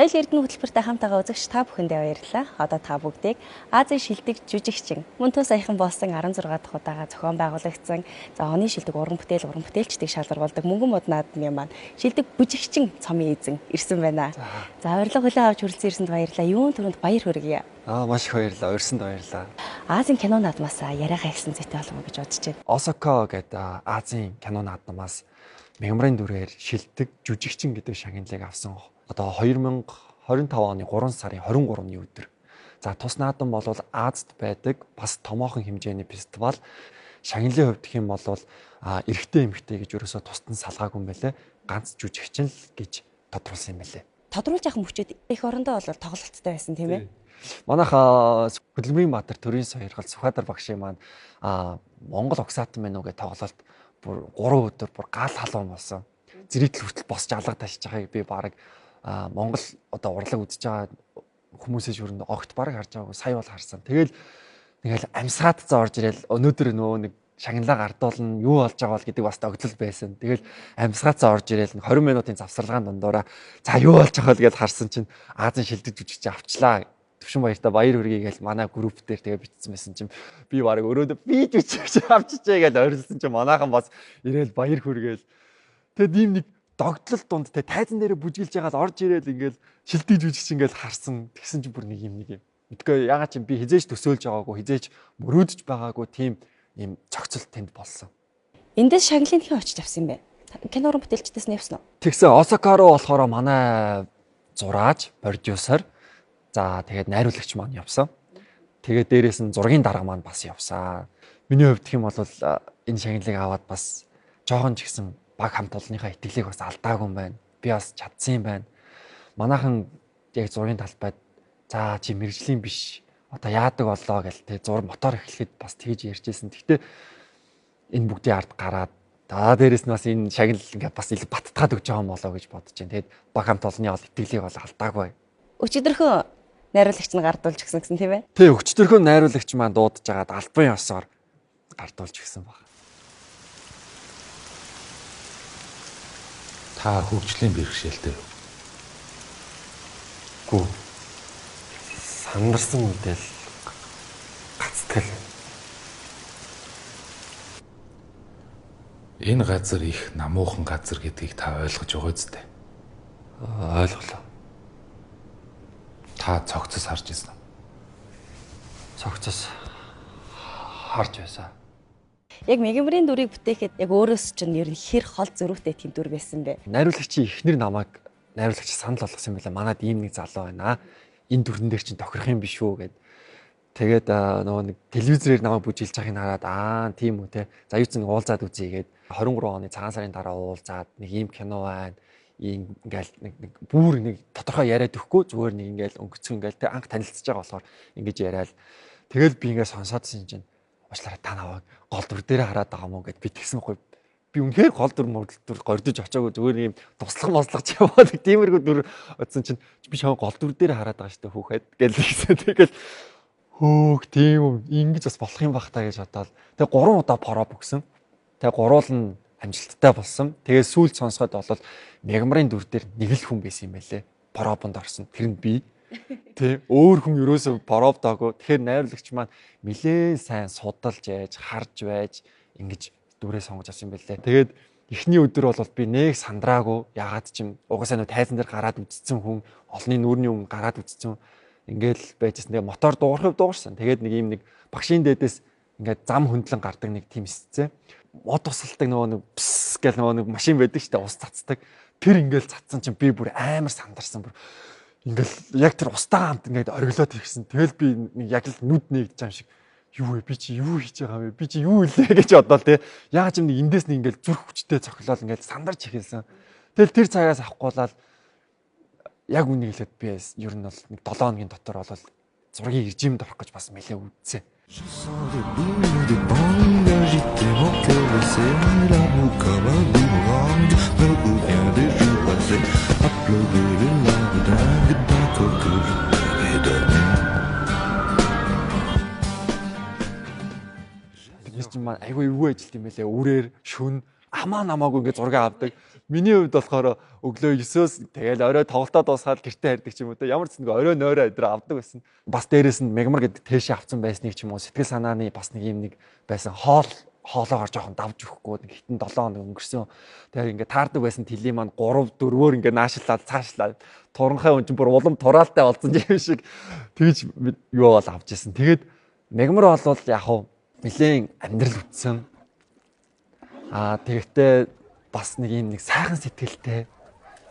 Соёл эрдэнэ хөтөлбөртэй хамтаага үзэгч та бүхэндээ баярлалаа. Одоо та бүгдийг Азийн шилдэг жүжигчин мөн тус саяхан болсон 16 дахь удаага зохион байгуулагдсан за оны шилдэг уран бүтээл уран бүтээлчдийг шалгаруулдаг мөнгөн мод наадмын маань шилдэг бүжигчин цомын эзэн ирсэн байна. За урилга хүлээн авч хүрэлцэн ирсэнд баярлалаа. Юун түрүүнд баяр хүргье. Аа маш их баярлалаа. Урьсанд баярлалаа. Азийн кино наадмаас яриагаа ихсэн зүйтэй болов уу гэж бодож байна. Осака гэдэг Азийн кино наадмаас мягмарын дүрээр шилдэг жүжигчин гэдэг шагналыг авсан. Одоо 2025 оны 3 сарын 23-ны өдөр. За тус наадам бол Азад байдаг бас томоохон хэмжээний фестивал. Шагналын хувьд гэх юм бол эрэгтэй эмэгтэй гэж ерөөсөө тусад нь салгаагүй юм байлээ. Ганц жүжигчин л гэж тодруулсан юм байлээ. Тодруулж явах мөчөд эх орондоо бол тоглолттой байсан тийм ээ. Манайх Хөдөлмөрийн Баатар төрийн сойргол Сүхбаатар багшийн маань Монгол угсаатан байна уу гэж тоглолт бүр 3 өдөр бүр гал халуун болсон. Зэрэгтэл хүртэл босч алга ташиж байгааг би баг Монгол одоо урлаг үзэж байгаа хүмүүсийн шүрэнд огт баг харж байгаагүй сая бол харсан. Тэгэл нэгэл амьсгаад цаа орж ирэл өнөөдөр нөгөө нэг шагналаа гардуулна юу болж байгаа бол гэдэг бас догтлол байсан. Тэгэл амьсгаад цаа орж ирэл 20 минутын завсарлагын дундуура за юу болж байгаа бол гэж харсан чинь Азийн шилдэг жүжигч авчлаа. Төвшин баяртай баяр хүргэе гэж манай групп дээр тэгээ бичсэн байсан чинь би баг өрөөдөө би жүжигч авчижээ гэж орилсон чинь манайхан бас ирээл баяр хүргээл. Тэгэд ийм нэг догтлол дунд те тайзан дээрээ бүжгэлж байгаа л орж ирээл ингээл шилдэг жүжигч ингээл харсан. Тэгсэн чинь бүр нэг юм нэг юм. Мэдгүй ягаад чи би хизээж төсөөлж байгаагүй, хизээж мөрөөдөж байгаагүй тийм юм цогцол тэнд болсон. Эндээс шагналын хэн очиж авсан юм бэ? Кино уран бүтээлчдээс нь явсан уу? Тэгсэн Осака руу болохоор манай зураач, продюсер, за тэгээд найруулагч маань явсан. Тэгээд дээрээс нь зургийн дарга маань бас явсан. Миний хувьд гэх юм бол энэ шагналыг аваад бас жоохон ч гэсэн баг хамт олонныхаа итгэлийг бас алдаагүй юм байна. Би бас чадсан юм байна. Манайхан яг зургийн талбайд за чи мэрэгжлийн биш. Одоо яадаг боллоо гэл те зур мотор эхлэхэд бас тэгж ярьжсэн. Гэхдээ энэ бүгдийн ард гараад за дээрээс нь бас энэ шагнал ингээд бас илүү баттгаад өгч байгаа юм болоо гэж бодож байна. Тэгээд баг хамт олонны бол итгэлийг бол алдаагүй. Өчигдөрхөн найруулагч нь гардуулж гисэн гэсэн тийм ээ? Тий, өчигдөрхөн найруулагч маань дуудаж агаад албан ёсоор гардуулж гисэн баг. Та хөгжлийн бэрхшээлтэй юу? Гүү. Сандарсан үедээ л гацтгэл. Энэ газар их намуухан газар гэдгийг та ойлгож байгаа үстэй. Ойлголоо. Та цогцос харж ирсэн үү? Цогцос харж байсан. Яг мегэмрийн дүрийг бүтээхэд яг өөрөөс чинь ер нь хэр хол зөрүүтэй тийм дүр байсан бэ? Найруулагчийн эхнэр намайг найруулагч санал болгосон юм байна. Манад ийм нэг залуу байна. Энэ дүрэн дээр чинь тохирох юм биш үү гэд. Тэгээд нөгөө нэг телевизээр намайг бүжиглж байгааг нь хараад аа тийм үү те. За юу ч нэг уулзаад үзье гэд 23 оны цагаан сарын дараа уулзаад нэг ийм кино байна. Ийм ингээл нэг бүр нэг тодорхой яриад өгөхгүй зүгээр нэг ингээл өнгөцгөн ингээл те анх танилцж байгаа болохоор ингэж яриад тэгэл би ингээд сонсоодсэн чинь уучлаарай та намайг гол дүр дээр хараад байгаа мó гэд би тэгсэн байхгүй. Би үнэхээр гол дүр мөрдөл гордож очиагүй зүгээр ийм туслах мослох ч юм уу нэг тиймэрхүү дүр утсан чинь би чам гол дүр дээр хараад байгаа шүү дээ хүүхэд гэл тэгсэн. Тэгэл хөөх тийм юм ингэж бас болох юм бах та гэж бодоод тэгээ 3 удаа проб өгсөн. Тэгээ гуруул нь амжилттай болсон. Тэгээ сүүлд сонсоход бол мягмарын дүр дээр нэг л хүн байсан юм байлээ. Пробонд орсон. Тэр нь би. Тэ өөр хүн ерөөсөө пробдоогүй. Тэгэхээр найруулагч маань нилээн сайн судалж яаж, харж байж ингэж дүрээ сонгож авсан юм байлээ. Тэгээд эхний өдөр бол би нэг сандраагүй. Ягаад ч юм угаасаа нөө тайзан дээр гараад үзсэн хүн, олонний нүүрний өмнө гараад үзсэн ингээл байжсэн. Тэгээ мотор дуугархыг дуугарсан. Тэгээд нэг ийм нэг багшийн дээдээс ингээд зам хөндлөн гардаг нэг тийм сцэн. Мод тусалдаг нөгөө нэг пс гэл нөгөө нэг машин байдаг штэ ус цацдаг. Тэр ингээл цацсан чинь би бүр амар сандарсан бүр. Ингээл яг тэр устаа хамт ингээд ориглоод ирсэн. Тэгэл би нэг яг л нүд нэгдэж байгаа юм шиг юу вэ? Би чи юу хийж байгаа вэ? Би чи юу илээ гэж бодоол те. Яагаад ч юм нэг эндээс нэг ингээл зүрх хүчтэй цохилол ингээл сандарч эхэлсэн. Тэгэл тэр цагаас авахгүйлал яг үнийг хэлээд би ер нь бол нэг 7 хоногийн дотор бол зургийн режимд орох гэж бас нэлээ үдсэн. Je sens des boules, des bandes agiter mon cœur blessé. L'amour comme un boomerang me revient des jours passés. À pleurer les larmes dingues d'un corps que je t'avais donné. Бид чинь маань айгүй эвгүй ажилт юм байлээ. Үрээр шүн Амаа намаагүй ингээд зураг авдаг. Миний хувьд болохоор өглөө 9-өөс тэгэл орой тоглолтоо дуусгаад гэртээ харьдаг ч юм уу те. Ямар ч нэг орой нойроо өдрөө авдаг байсан. Бас дээрэс нь мегмар гэдэг тээшээ авсан байсныг ч юм уу сэтгэл санааны бас нэг юм нэг байсан. Хоолоогоор жоохон давж өгөхгүй нэг хитэн 7 хоног өнгөрсөн. Тэгээ ингээд таардаг байсан тэлийн маань 3 4-өөр ингээд наашлаад цаашлаад туранхай хүн чинь бүр улам тураалтай болсон юм шиг тэгж юу бол авч ирсэн. Тэгээд мегмар бол яг хав нэлээд амьдрал үтсэн. Аа тэгэхдээ бас нэг юм нэг сайхан сэтгэлтэй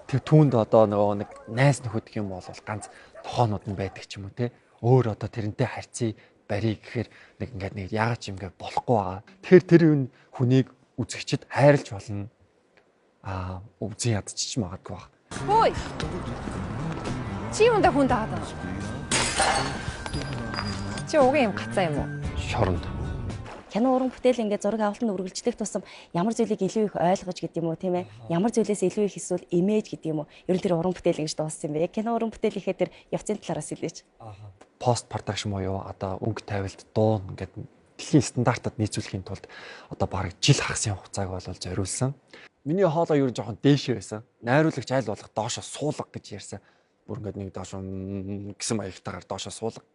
тэр түүнд одоо нөгөө нэг найз нөхөд гэх юм бол ганц нохоонууд нь байдаг ч юм уу те. Өөр одоо тэрнтэй харьцъя барий гэхээр нэг ингээд нэг яагаад ч юм ингээд болохгүй байгаа. Тэгэхээр тэр хүнийг үзэгчд хайрлж болно. Аа үзэн ядчих магадгүй баг. Хөөе. Чи юунда хүн дагаад байна? Чи угийн юм гацаа юм уу? Шоронд. Кино уран бүтээл ингээд зураг авалтанд үргэлжлэх тусам ямар зүйлийг илүү их ойлгож гэдэг юм уу тийм ээ? Ямар зүйлээс илүү их эсвэл имэж гэдэг юм уу? Ер нь тэр уран бүтээл ингэж дууссан юм бэ? Яг кино уран бүтээл ихэд тэр явцын талаараас хэлээч. Пост продакшн буюу одоо өнгө тавилт, дуу ингээд дэлхийн стандартад нийцүүлэхийн тулд одоо бараг жил хагасын хугацааг бол зориулсан. Миний хоолой ер нь жоохон дээшээ байсан. Найруулагч айл болох доошо суулга гэж ярьсан. Бүр ингээд нэг доошо гэсэн маягтайгаар доошо суулга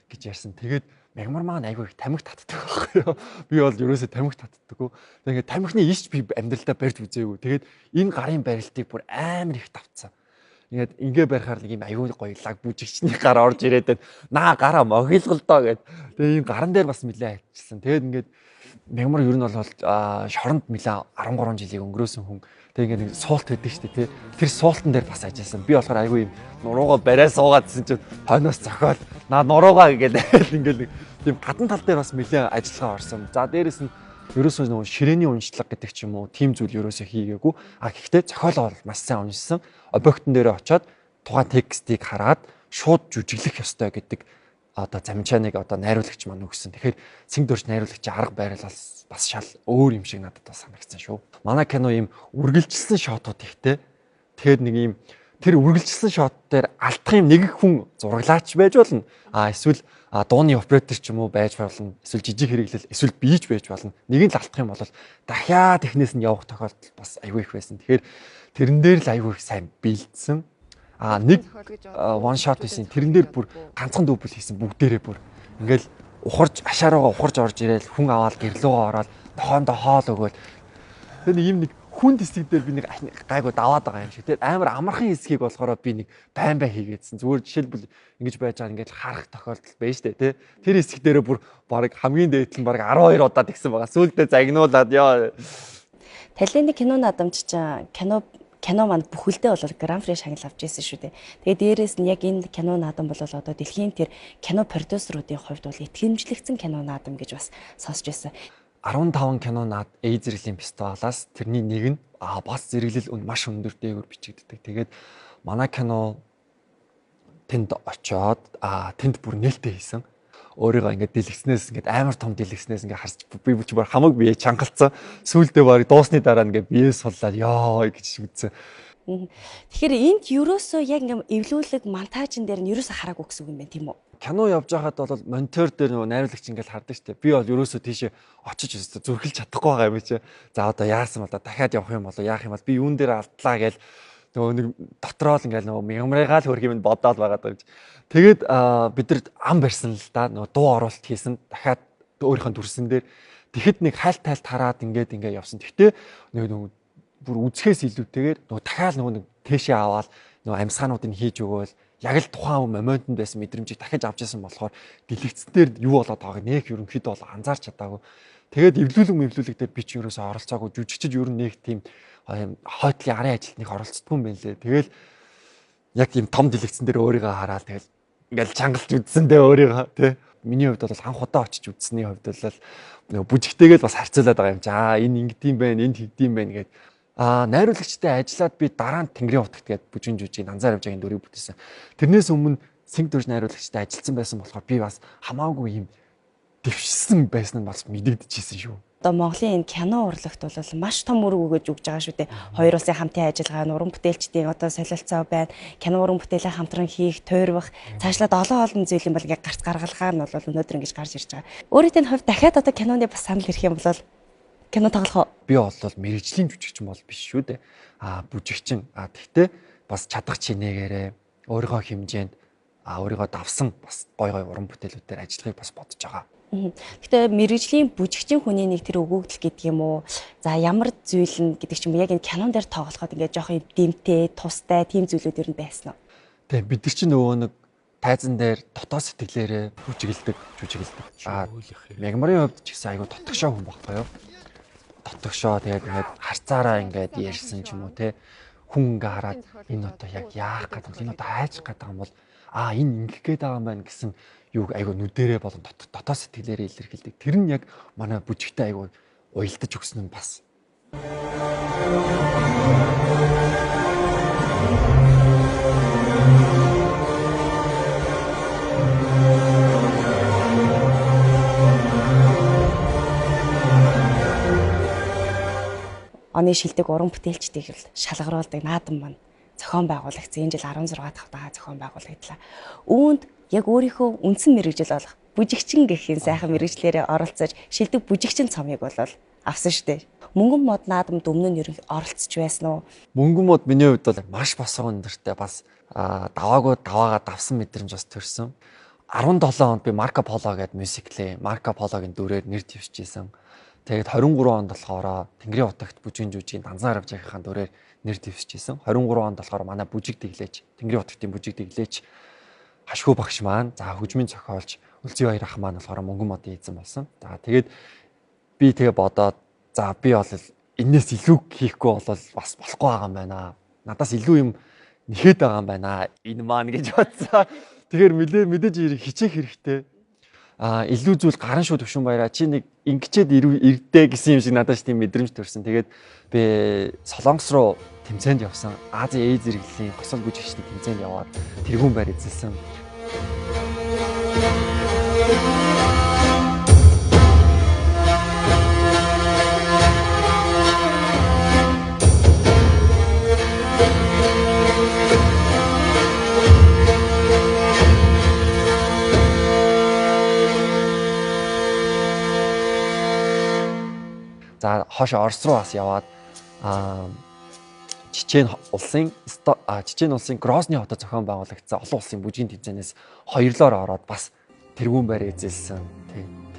гэж ярьсан. Тэгээд мягмар маань айгүй их тамхи татдаг байхгүй юу? Би бол ерөөсөө тамхи татдаггүй. Тэгээд ингээд тамхины иш би амьдралдаа барьж үзээгүй. Тэгээд энэ гарын барилтыг бүр амар их тавцсан. Ингээд ингээ барихаар нэг юм аюул гоё лаг бүжигчний гар орж ирээд наа гараа мохилгол доо гэд. Тэгээ ийм гаран дээр бас нэлээ альчилсан. Тэгээд ингээд мягмар ер нь бол шоронд нэлээ 13 жилийг өнгөрөөсөн хүн. Тэгээ ингээд нэг суулт байдаг шүү дээ тий. Тэр суултан дээр бас ажилласан. Би болохоор айгүй юм нуруугаа бариа суугаад гэсэн чинь хойноос зохиол наа нуруугаа гээл ингээд нэг тийм гадна тал дээр бас нэлээ ажиллагаа орсон. За дээрэс нь ерөөсөө нөгөө ширээний уншлага гэдэг ч юм уу тийм зүйл ерөөсөө хийгээгүй. А гэхдээ зохиол бол маш сайн уншсан. Объектн дээр очиод тухайн текстийг хараад шууд жүжиглэх ёстой гэдэг одоо замчааныг одоо найруулагч маань өгсөн. Тэгэхээр Сэнгдөрч найруулагчийн арга барил бас шал өөр юм шиг надад бас санагдсан шүү. Манай кино ийм үргэлжилсэн шотууд ихтэй. Тэгэхээр нэг ийм тэр үргэлжилсэн шот дээр алдах юм нэг хүн зураглаач байж болно. А эсвэл дууны оператор ч юм уу байж болно. Эсвэл жижиг хэрэглэл, эсвэл бийж байж болно. Нэг нь л алдах юм бол дахиад эхнээс нь явах тохиолдол бас айгүй их байсан. Тэгэхээр тэрэн дээр л айгүй их сайн бэлдсэн. А нэг one shot хийсэн. Тэрэн дээр бүр ганцхан дүүбл хийсэн бүгдээрээ бүр. Ингээл ухарж ашаараагаа ухарж орж ирээл хүн аваад гэрлүүгээ ороод нохоондоо хоол өгөөл. Тэр нэг юм нэг хүн хэсэг дээр би нэг гайгүй даваад байгаа юм шиг. Тэр амар амархан хэсгийг болохоор би нэг байн байн хийгээдсэн. Зүгээр жишээлбэл ингэж байж байгаа ингээд харах тохиолдол байна штэ тий. Тэр хэсэг дээрээ бүр баг хамгийн дээд нь баг 12 удаа тэгсэн байгаа. Сүүлдээ загнуулаад ёо. Талины кино наадамч чинь кино маань бүхэлдээ бол гран при шагнал авч ирсэн шүү дээ. Тэгээ дээрээс нь яг энэ кино наадам бол одоо дэлхийн тэр кино продюсеруудын хувьд бол итгэмжлэгдсэн кино наадам гэж бас сонсч байсан. 15 кино наад A зэрэглэлийн фестивалаас тэрний нэг нь бас зэрэглэл маш өндөр дээгүүр бичигддэг. Тэгээд манай кино тэнд очоод тэнд бүр нээлттэй хийсэн. Өөрийгөө ингээд дэлгэснээс ингээд амар том дэлгэснээс ингээд харж би бүр хамаг бие чангалцсан. Сүүлдээ баг дуусны дараа ингээд бие суллаад ёо гэж үзсэн. Тэгэхээр энд ерөөсөө яг ингээд эвлүүлэг монтажн дээр нь ерөөсөө хараагүй гэсэн үг юм байна тийм үү? Кино явж байхад бол монитор дээр нөгөө найруулагч ингээд хардаг штэ. Би бол ерөөсөө тийшээ очиж өстө зүрхэлж чадахгүй байгаа юм чи. За одоо яасан бол дахиад явах юм болоо яах юм бол би юун дээр алдлаа гээл нөгөө нэг дотроо л ингээл нөгөө мягмарыгаа л хөрх юм бодоол байгаа даа гэж. Тэгээд бид нар ам барьсан л да нөгөө дуу оруулалт хийсэн. Дахиад өөрийнхөө дүрсэн дээр тэгэхэд нэг хайлт хайлт хараад ингээд ингээд явсан. Гэхдээ нөгөө бүр үзэхээс илүүтэйгээр нөгөө дахиад нөгөө нэг тээшээ аваад нөгөө амьсгаануудыг хийж өгөөл яг л тухайн моментод байсан мэдрэмжийг дахиж авч исэн болохоор дэлгэцэн дээр юу болоод байгааг нэх ерөнхийдөө бол анзаарч чадаагүй. Тэгээд эвлүүлэг мэвлүүлэг дээр би ч ерөөсөө оролцоогүй. Жүжигчид ер нь нэг тийм хойтлын арын ажилд нэг оролцдгүй юм байна лээ. Тэгэл яг тийм том дэлгэцэн дээр өөрийгөө хараад тэгэл ингээл чангалж үзсэн дээ өөрийгөө тий. Миний хувьд бол анх удаа очиж үзсний хувьд бол нөгөө бүжигтэйгээ л бас харьцуулаад байгаа юм чи. Аа энэ ингэдэм байх, энд тэгдэм байх гээд найруулагчтай ажиллаад би дараа нь Тэнгэрийн утагт гээд бүжин жүжиг Нанзаар явжаагийн дүрийг бүтээсэн. Тэрнээс өмнө Сэнг дүрж найруулагчтай ажилласан байсан болохоор би бас хамаагүй юм дэвшсэн байсан нь бас мэдэгдэжсэн шүү. Одоо Монголын энэ кино урлагт бол маш том үүрэг өгөж өгж байгаа шүү дээ. Хоёр улсын хамтын ажиллагаа, уран бүтээлчдийн одоо солилцоо байна. Кино уран бүтээлээ хамтран хийх, тойрвох, цаашлаад олон олон зүйл юм бол ингээ гарц гаргалгаа нь бол өнөөдөр ингэж гарч ирж байгаа. Өөрийн тань хувьд дахиад одоо киноны бас санал ирэх юм бол Кино тоглох уу? Би бол мэргэжлийн жүжигчин бол биш шүү дээ. Бүжигчин. Тэгтээ бас чадах чинээгээрээ өөрийнхөө хэмжээнд өөрийгөө давсан бас гой гой уран бүтээлүүдээр ажиллахыг бас бодож байгаа. Гэтэ мэргэжлийн бүжигчин хүний нэг тэр өгөгдөл гэдэг юм уу? За ямар зүйл нь гэдэг ч юм уу яг энэ кинон дээр тоглоход ингээд жоох юм дэмтэй, тустай тийм зүйлүүд ер нь байсан уу? Тийм, бид нар чинь нөгөө нэг тайзан дээр дотоод сэтгэлээрээ бүжиглдэг, жүжиглдэг. Мягмарын хувьд ч гэсэн айгүй дотгошоо хүн байхгүй юу? Дотгошоо тэгээд ингээд харцаараа ингээд ярьсан ч юм уу те. Хүн ингээ хараад энэ одоо яг яах гэдэг юм, энэ одоо хайж гэдэг юм бол энэ ингэх гээд байгаа юм байна гэсэн юуг айгүй нүдэрээ болон дотоод сэтгэлээрээ илэрхийлдэг. Тэр нь яг манай бүжигтэй айгүй уялдаж өгсөн нь бас. Оны шилдэг уран бүтээлчдийг л шалгаруулдаг наадам маань зохион байгуулагдсан. Энэ жил 16 дахь удаа зохион байгуулагдлаа. Үүнд яг өөрийнхөө үндсэн мэргэжил болох бүжигчин гэхийн сайхан мэргэжлээрээ оролцож шилдэг бүжигчин цомыг бол авсан шүү дээ. Мөнгөн мод наадамд өмнө нь ерөнхий оролцож байсан уу? Мөнгөн мод миний хувьд бол маш босгон өндөртэй бас даваагүй даваагаа давсан мэдрэмж бас төрсөн. 17 онд би Марко Поло гэдэг мюзиклийн Марко Пологийн дүрээр нэр дэвшижсэн. Тэгээд 23 онд болохоор Тэнгэрийн утагт бүжгийн жүжигийн Данзан Аравжаагийнхаа дүрээр нэр дэвшижсэн. 23 онд болохоор манай бүжиг дэглээч, Тэнгэрийн утагтын бүжиг дэглээч Хашгүй багш маань, за хөгжмийн зохиолч Үлзий баяр ах маань болохоор мөнгөн модын эзэн болсон. За тэгээд би тэгээ бодоод за би бол энээс илүү хийхгүй бол бас болохгүй байгаа юм байна. Надаас илүү юм нэхэд байгаа юм байна. Энэ маань гэж бодсон. Тэгэхээр мэдээж хичээх хэрэгтэй. Илүү зүйл гарan шүү Төвшин баяраа чи нэг ингэчээд ирдэ гэсэн юм шиг надад ч тийм мэдрэмж төрсөн. Тэгээд би Солонгос руу тэмцээнд явсан. Азийн Э зэрэглэлийн госол бүжигчдийн тэмцээнд яваад тэргүүн байр эзэлсэн. За хойш Орос руу бас яваад Чечен улсын Грозны хотод зохион байгуулагдсан олон улсын бүжгийн тэмцээнээс хоёрлоор ороод бас тэргүүн байр эзэлсэн.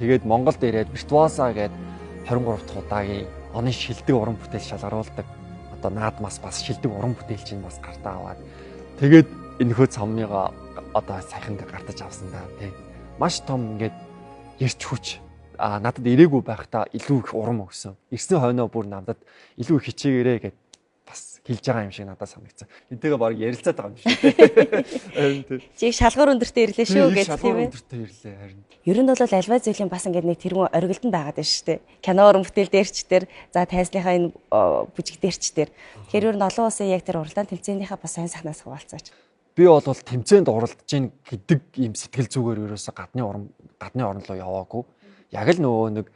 Тэгээд Монголд ирээд Виртуоса гээд 23 дахь удаагийн оны шилдэг уран бүтээл шалгаруулдаг. Одоо наадмаас бас шилдэг уран бүтээлч нь бас гартаа аваад тэгээд энэхүү цомныгоо одоо сайхан гартаж авсан да. Тий. Маш том ингээд эрч хүч надад ирээгүй байхдаа илүү их урам өгсөн. Ирсэн хойноо бүр надад илүү их хичээгээрэй гэд бас хэлж байгаа юм шиг надад санагдсан. Энтэйгээ баг ярилцаад байгаа юм шиг тий. Чи шалгуур өндөртэй ирлээ шүү гэж тийм ээ. Шалгуур өндөртэй ирлээ харин. Ер нь бол альва зүйлийн бас ингээд нэг тэргүүн оргилдон байгаад байна шүү дээ. Кино уран бүтээл дээрч дээр, за тайзныхаа энэ бүжиг дээрч дээр. Тэгэхээр ер нь олон улсын яг тэр уралдаан тэмцээнийхээ бас сайн сайхнаас хуваалцаач. Би бол тэмцээнд оролдож гин гэдэг ийм сэтгэл зүгээр ерөөсө гадны орн руу яваагүй. Яг л нөгөө нэг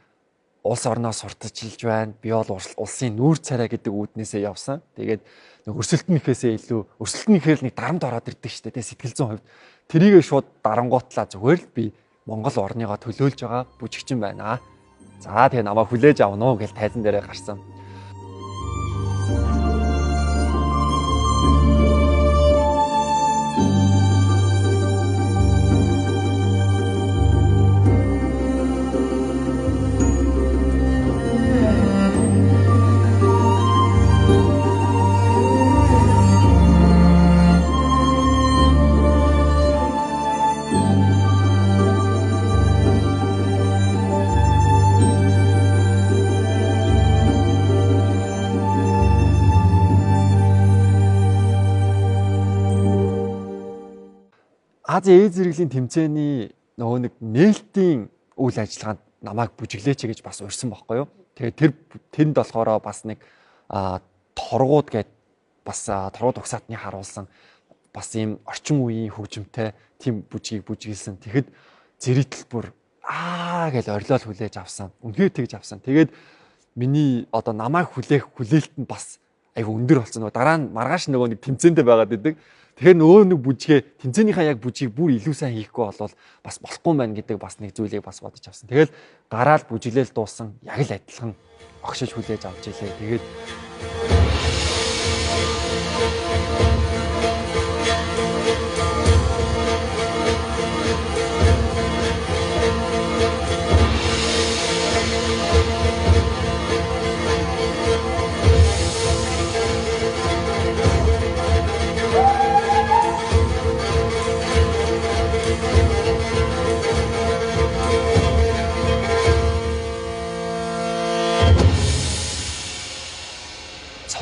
улс орноо сурталчилж байна. Би бол улсын нүүр царай гэдэг үүднээсээ явсан. Тэгээд нэг өрсөлдөн нэхээсээ илүү өрсөлдөн нэхээр л нэг дарамт ороод ирдэг шүү дээ. Сэтгэл зүйн хувьд тэрийгээ шууд дарангуутлаа зүгээр л би Монгол орныгоо төлөөлж байгаа бүжигчин байна. За тэгээ намайг хүлээж авна уу гэж тайзан дээрээ гарсан. Азийн Э зэрэглэлийн тэмцээний нөгөө нэг нээлтийн үйл ажиллагаанд намайг бүжиглээч гэж бас урьсан байхгүй юу. Тэгээд тэр тэнд болохоор бас нэг торгууд гээд бас торгууд угсаатны харуулсан бас ийм орчин үеийн хөгжимтэй тийм бүжгийг бүжиглсэн. Тэгэхэд зэрэгтэл бүр аа гэж орилол хүлээж авсан. Үнэхээр тэгж авсан. Тэгээд миний одоо намайг хүлээх хүлээлт нь бас айгүй өндөр болсон. Нөгөө дараа нь маргааш нөгөө нэг тэмцээндээ байгаад идэг. Тэгэхээр нөгөө нэг бүжгээ тэмцээнийхээ яг бүжгийг бүр илүү сайн хийхгүй болвол бас болохгүй мэн гэдэг бас нэг зүйлийг бас бодож авсан. Тэгэл гараал бүжиглээл дууссан яг л адилхан огшиж хүлээж авч илээ. Тэгээд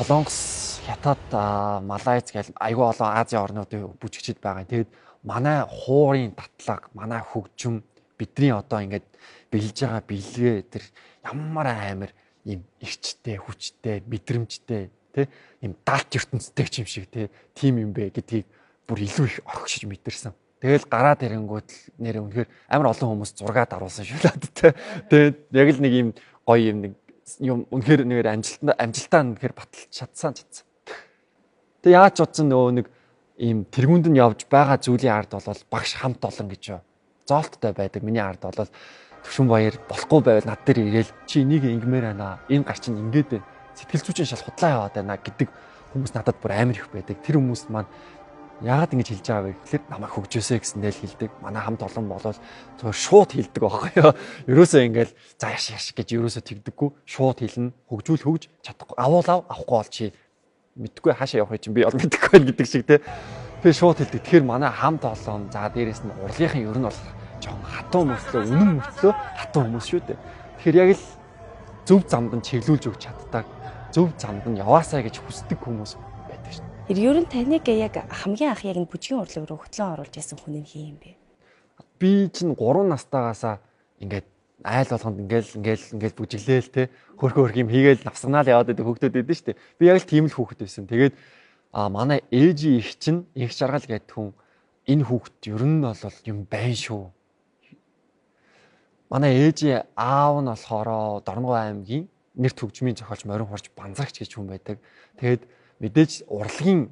Солонгос, Хятад, Малайз гэл айгүй олон Азийн орнуудын бүжигчид байгаа. Тэгээд манай хуурын татлага, манай хөгжим, бидний одоо ингээд бэлж байгаа бэлгээ тэр ямар амар ийм эрчтэй, хүчтэй, мэдрэмжтэй, тэ ийм далд ертөнцтэй ч юм шиг тэ тийм юм бэ гэдгийг бүр илүү их орхишиж мэдэрсэн. Тэгэл гараад ирэнгүүт л нэр үнэхээр амар олон хүмүүс зураг даруулсан шүү л тэ. Тэгээд яг л нэг ийм гоё юм нэг юм үнэхээр нэгээр амжилтаа үнэхээр баталж чадсан. Тэгээ яаж утсан нөгөө нэг ийм тэргуунд нь явж байгаа зүйлийн ард бол багш хамт олон гэж зоолттой байдаг. Миний ард бол Төвшин баяр болохгүй байвал над дээр ирээл чи энийг ингэмээр байна. Энэ гар чинь ингээд байна. Сэтгэл зүйн шал худлаа яваад байна гэдэг хүмүүс надад бүр амар их байдаг. Тэр хүмүүс маань яагаад ингэж хэлж байгаа вэ гэхлээр намайг хөгжөөсэй гэсэндээ л хэлдэг. Манай хамт олон болвол зөвхөн шууд хэлдэг байхгүй юу. Ерөөсөө ингээл за яш яш гэж ерөөсөө тэгдэггүй. Шууд хэлнэ. Хөгжүүл хөгж чадахгүй. Авуул ав, авахгүй бол чи мэдгүй хаашаа явах юм чинь би бол мэдэхгүй байх гэдэг шиг те. Тэгээ шууд хэлдэг. Тэгэхээр манай хамт олон за дээрээс нь урлагийн ер нь бол жоохон хатуу мөртлөө, үнэн мөртлөө хатуу хүмүүс шүү дээ. Тэгэхээр яг л зөв замд нь чиглүүлж өгч чаддаг. Зөв замд нь яваасаа гэж хүсдэг хүмүүс байдаг шүү. Тэр ер нь таныг яг хамгийн анх яг энэ бүжгийн урлаг руу хөтлөн оруулж ясан хүн нь хин юм бэ? Би чинь 3 настайгаасаа ингээд айл болгонд ингээл бүжиглээл те хөрхө юм хийгээл навсганаал яваад байдаг хүүхдүүд байдаг шүү дээ. Би яг л тийм л хүүхэд байсан. Тэгээд манай ээжийн их чинь их жаргал гэдэг хүн энэ хүүхэд ер нь бол юм байна шүү. Манай ээжийн аав нь болохоор Дорногов аймгийн нэр төгжмийн зохиолч Морин хурж Банзрагч гэж хүн байдаг. Тэгээд мэдээж урлагийн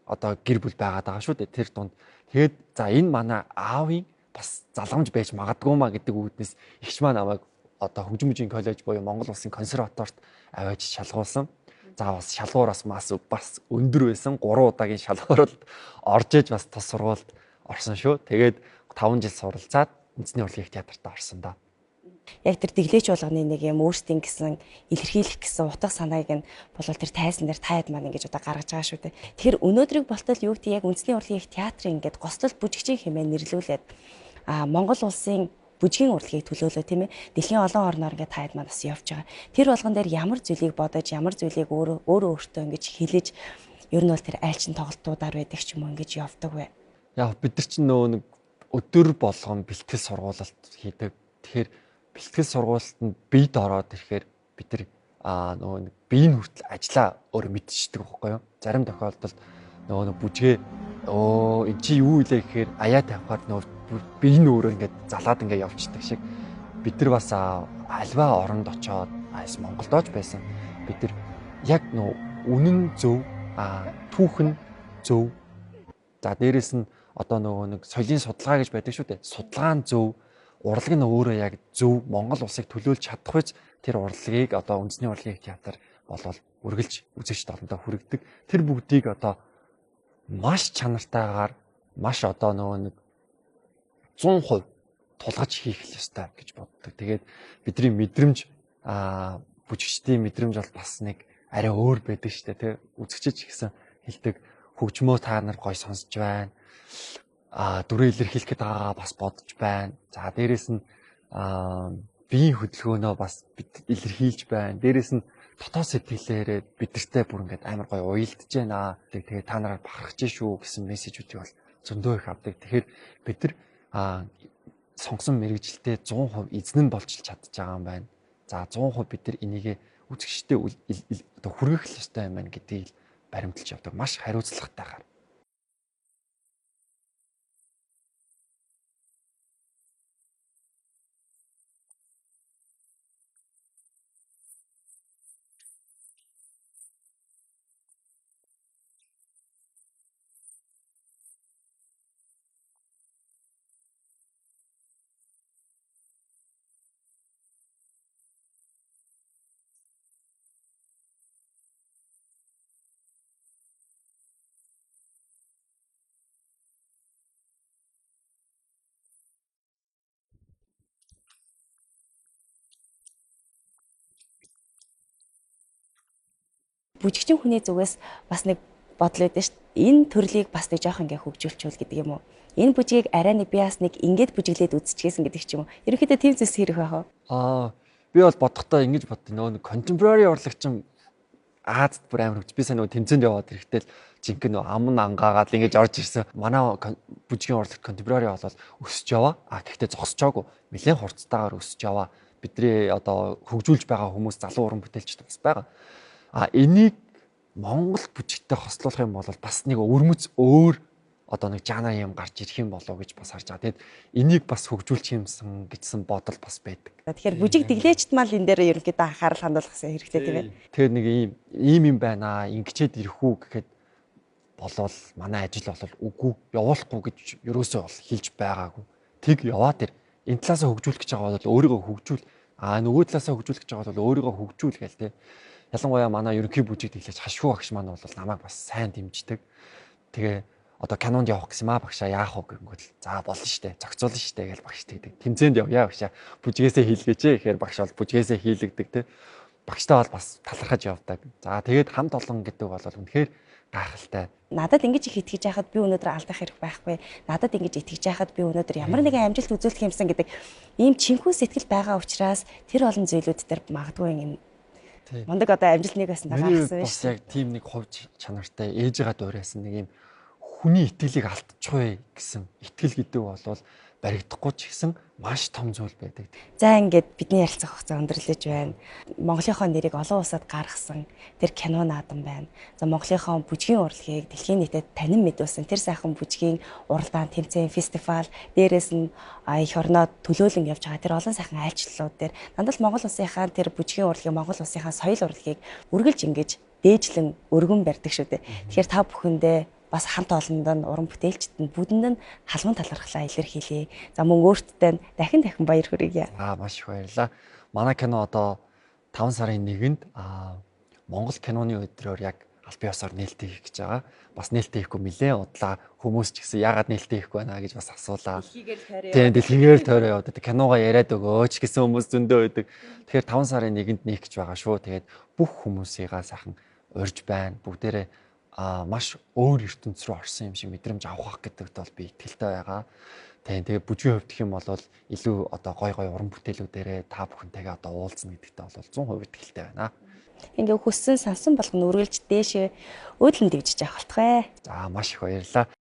одоо гэр бүл байгаад байгаа шүү дээ тэр дунд. Тэгээд за энэ манай аавын бас залгамж байж магадгүй маа гэдэг үүднээс ихч маань намайг одоо хөгжмөжийн коллеж буюу Монгол Улсын консерваторт аваач шалгуулсан. За бас шалгуур бас бас өндөр байсан. 3 удаагийн шалгууралд орж иж бас тус сургуульд орсон шүү. Тэгээд 5 жил суралцаад үндэсний урлагийн театрт орсон да. Яг тэр дэглээч болгоны нэг юм өөрсдийн гэсэн илэрхийлэх гэсэн утга санааг нь болол тэр тайзан дээр таад маань ингэж одоо гаргаж байгаа шүү дээ. Тэгэхээр өнөөдрийг болтол юу гэдэг яг үндэсний урлагийн их театрын ингээд гослол бүжигчийн хэмээн нэрлүүлээд Монгол улсын бүжгийн урлагийг төлөөлөө тийм ээ. Дэлхийн олон орноор ингээд таад маань бас явж байгаа. Тэр болгон дээр ямар зүйлийг бодож, ямар зүйлийг өөрөө өөртөө ингэж хэлэж ер нь бол тэр айлчин тоглолтуудаар байдаг ч юм уу ингэж явдаг вэ? Яг бид нар чинь нөгөө нэг өдөр болгон бэлтгэл сургуулалт хийдэг. Тэгэхээр бэлтгэл сургуультанд бид ороод ирэхээр бид нар нөгөө нэг биеийн хүртэл ажлаа өөрөө мэдчихдэг байхгүй юу? Зарим тохиолдолд нөгөө нэг бүжгээ эн чи юу илээ гэхээр аяа тавихаар нөгөө бие нь өөрөө ингээд залаад ингээд явчихдаг шиг бид нар бас альва оронд очоод айс Монголд оч байсан. Бид нар яг нөгөө үнэн зөв түүхэн зөв. За дээрэс нь одоо нөгөө нэг соёлын судалгаа гэж байдаг шүү дээ. Судалгаа нь зөв, урлаг нь өөрөө яг зөв Монгол улсыг төлөөлж чадах үз тэр урлагийг одоо үндэсний урлагийн театр болвол үргэлж үзэгчд олондоо хүргэдэг. Тэр бүгдийг одоо маш чанартайгаар маш одоо нөгөө нэг 100% тулгаж хийх ёстой гэж боддог. Тэгээд бидний мэдрэмж бүжигчдийн мэдрэмж бол бас нэг арай өөр байдаг шүү дээ, тэ. Үзэгчид ч гэсэн хэлдэг хөгжмөө та нар гой сонсож байна. Дүрээ илэрхийлэх гээд байгаагаа бас бодож байна. За дээрэс нь биеийн хөдөлгөөнөө бас бид илэрхийлж байна. Дээрэс нь дотоод сэтгэлээрээ бидэртэй бүр ингээд амар гоё уялдж байна. Тэгээ та нараар бахархаж шүү гэсэн мессежүүдийг бол зөндөө их авдаг. Тэгэхээр бид нар сонгосон мэргэжилтэд 100% эзэн нь болж чадж байгаа юм байна. За 100% бид нар энийгээ үзэгчдэд одоо хүргэх ёстой юм байна гэдгийг баримталж явдаг. Маш хариуцлагатайгаар. Бүжигчин хүний зүгээс бас нэг бодол өгдөө шүү дээ. Энэ төрлийг бас нэг жоох ингээ хөгжүүлчихвэл гэдэг юм уу? Энэ бүжгийг арай нэг би бас нэг ингээд бүжиглээд үзчихсэн гэдэг ч юм уу. Ерөнхийдөө тийм зүйлс хэрэг байх уу? Би бол бодохдоо ингэж боддоо, нөгөө нэг contemporary урлагчин Азад бүр амар хөгж. Би сайн нөгөө тэмцээнд яваад ирэхдээ л жинхэнэ нөгөө ам нь ангаагаад л ингэж орж ирсэн. Манай бүжгийн урлагт contemporary болол өсөж яваа. Гэхдээ зогсчоогүй. Нэлээд хурцтайгаар өсөж яваа. Бидний одоо хөгжүүлж байгаа хүмүүс залуу уран бүтээлчд бас байгаа. Энийг Монгол бүжигтэй хослуулах юм бол бас нэг өвөрмөц өөр одоо нэг жанр юм гарч ирэх юм болов уу гэж бас харж байгаа. Тэгэд энийг бас хөгжүүлчих юмсан гэсэн бодол бас байдаг. Тэгэхээр бүжиг дэглээчд мал энэ дээр ерөнхийдөө анхаарал хандуулах хэрэгтэй тийм ээ. Тэгэхээр нэг ийм юм байна. Ингэчээд ирэх үү гэхэд болвол манай ажил бол үгүй явуулахгүй гэж ерөөсөө бол хэлж байгаагүй. Тэг яваад ир. Энэ талаасаа хөгжүүлэх гэж байгаа бол өөрийгөө хөгжүүл. Нөгөө талаасаа хөгжүүлэх гэж байгаа бол өөрийгөө хөгжүүл гээл те. Ялангуяа манай ерөнхий бүжиг дэглээч хашгүй багш маань бол намайг бас сайн дэмждэг. Тэгээ одоо кинонд явах гэсэн маа багшаа яах вэ гэнгүүт л за болно штэ, зохицуулна штэ гэж багш тэгдэг. Тэмцээнд явъя багшаа. Бүжгээсээ хийлгээч гэхээр багш бол бүжгээсээ хийлэгдэг те. Багштай бол бас талархаж явдаг. За тэгээд хамт олон гэдэг бол үнэхээр гайхалтай. Надад ингэж их итгэж байхад би өнөөдөр алдах хэрэг байхгүй. Надад ингэж итгэж байхад би өнөөдөр ямар нэгэн амжилт үзүүлэх юмсан гэдэг ийм чинхүү сэтгэл байгаа учраас тэр олон зүйлүүд дээр магадгүй юм мундаг одоо амжилт нэг байсан гаргасан биш. Бас яг тийм нэг хувь чанартай ээжигээ дуурайсан нэг юм хүний итгэлийг алдчихгүй гэсэн итгэл гэдэг бол баригдахгүй ч гэсэн маш том зүйл байдаг. За ингээд бидний ярилцах хугацаа өндөрлөж байна. Монголынхоо нэрийг олон улсад гаргасан тэр кино наадам байна. За Монголынхоо бүжгийн урлагийг дэлхийн нийтэд танин мэдүүлсэн тэр сайхан бүжгийн уралдаан, тэмцээн, фестивал, дээрээс нь эх орноо төлөөлөн явж байгаа тэр олон сайхан айлчлалууд дээр дандаа л Монгол улсынхаа тэр бүжгийн урлагийг, Монгол улсынхаа соёл урлагийг үргэлж ингэж дээжлэн өргөн барьдаг шүү дээ. Тэгэхээр та бүхэндээ бас хамт олонд нь уран бүтээлчд нь бүдэнд нь халуун талархлаа илэрхийлье. За мөн өөртөө нь дахин дахин баяр хүргье. Маш их баярлалаа. Манай кино одоо 5 сарын 1-нд Монгол киноны өдрөөр яг албан ёсоор нээлттэй хийх гэж байгаа. Бас нээлттэй хийхгүй нэлээд удлаа. Хүмүүс ч гэсэн яагаад нээлттэй хийхгүй байна гэж бас асуулаа. Тийм, дэлхийгээр тойроо яваад. Киногоо яриад өгөөч гэсэн хүмүүс зөндөө байдаг. Тэгэхээр 5 сарын 1-нд нээх гэж байгаа шүү. Тэгээд бүх хүмүүсийгаа сайхан урьж байна. Бүгдээрээ маш өөр ертөнц рүү орсон юм шиг мэдрэмж авах гэдэгт бол би итгэлтэй байгаа. Тэгээ бүжгийн хувьд гэх юм бол илүү одоо гой гой уран бүтээлүүдээрээ та бүхэнтэйгээ одоо уулзна гэдэгтээ бол 100% итгэлтэй байна. Ингээ хүссэн сансан болгоно үргэлж дээшээ өөдлөн дэвжиж авах болтугай. За маш их баярлалаа.